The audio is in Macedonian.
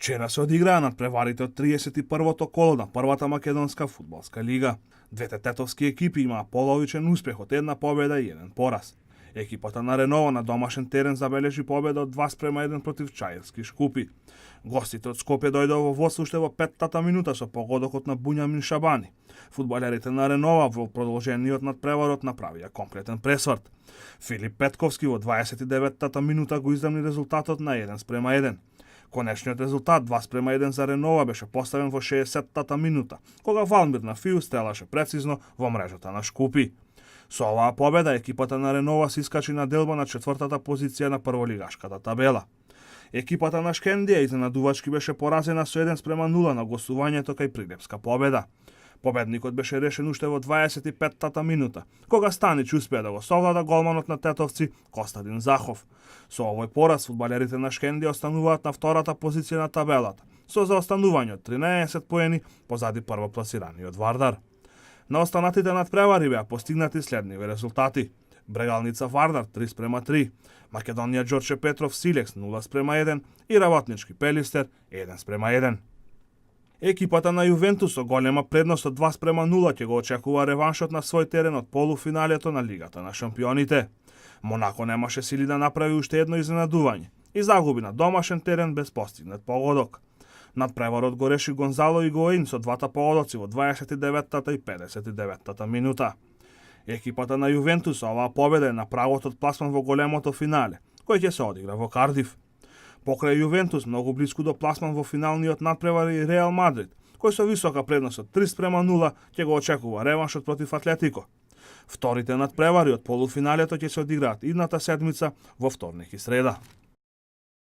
Вчера се одиграа надпреварите од 31-то коло на првата македонска фудбалска лига. Двете тетовски екипи имаа половичен успех од една победа и еден пораз. Екипата на Ренова на домашен терен забележи победа од 2:1 против Чаирски Шкупи. Гостите од Скопје дојдоа во водство уште во 5-тата минута со погодокот на Буњамин Шабани. Фудбалерите на Ренова во продолжениот надпреварот направија комплетен пресврт. Филип Петковски во 29-тата минута го издрмни резултатот на 1:1. Конечниот резултат 2:1 за Ренова беше поставен во 60-тата минута, кога Валмир на Фиу стрелаше прецизно во мрежата на Шкупи. Со оваа победа екипата на Ренова се искачи на делба на 4-тата позиција на прволигашката табела. Екипата на Шкендија изненадувачки беше поразена со 1:0 на гостувањето кај Прилепска победа. Победникот беше решен уште во 25-тата минута, кога Станич успеа да го совлада голманот на тетовци Костадин Захов. Со овој пораз фудбалерите на Шкендија остануваат на втората позиција на табелата, со заостанување од 13 поени позади првопласираниот Вардар. На останатите надпревари беа постигнати следниви резултати: Брегалница Вардар 3:3, Македонија Ѓорче Петров Силекс 0:1 и Работнички Пелистер 1:1. Екипата на Јувентус со голема предност од 2:0 ќе го очекува реваншот на свој терен од полуфиналето на Лигата на шампионите. Монако немаше сили да направи уште едно изненадување и загуби на домашен терен без постигнат погодок. Надпреварот го реши Гонзало Игоин со двата погодоци во 29-тата и 59-тата минута. Екипата на Јувентус со оваа победа е на правот од пласман во големото финале, кој ќе се одигра во Кардиф. Покрај Јувентус многу блиску до пласман во финалниот надпревар и Реал Мадрид, кој со висока предност од 3:0 ќе го очекува реваншот против Атлетико. Вторите надпревари од полуфиналето ќе се одиграат идната седмица во вторник и среда.